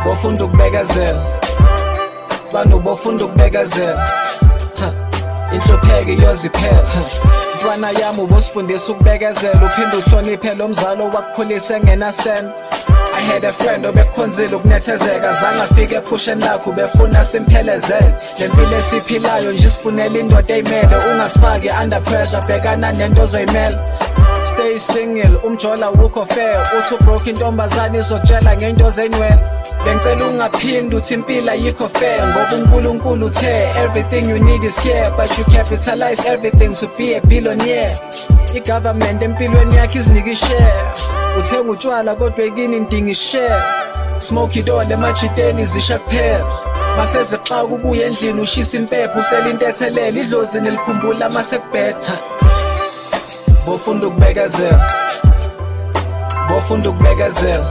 Ubofunda ukubekezela, mntwana, ubofunda ukubekezela. Ha, inhlupheko iyoziphela. Mntwana yami, ubosifundisa ukubekezela, uphinde uhloniphe lo mzalo wakukhulisa engenasenti. I had a friend obekukhonzile ukunethezeka, zange afike ephusheni lakho, ubefuna simphelezele. Le mpilo esiphilayo nje isifunela indoda eyimele. Ungasifaki under pressure, bhekana nento ozoyimela. Stay single, umjola wukho fair. Uthi ubroke, intombazane izokutshela ngento zenywele. Bengicela ungaphindi uthi impilo ayikho fair, ngoba uNkulunkulu uthe everything you need is here, but you capitalize everything to be a billionaire. I-government empilweni yakho izinika ishare. Uthenga utshwala kodwa ekini ndinga ishare. Smoke it all emajiteni, zisha kuphela. Masezixaka ubuye endlini, ushisa impepho, ucela intethelelo. Idlozi nelikhumbula masekubheda. Bofunda ukubekezela, bofunda ukubekezela.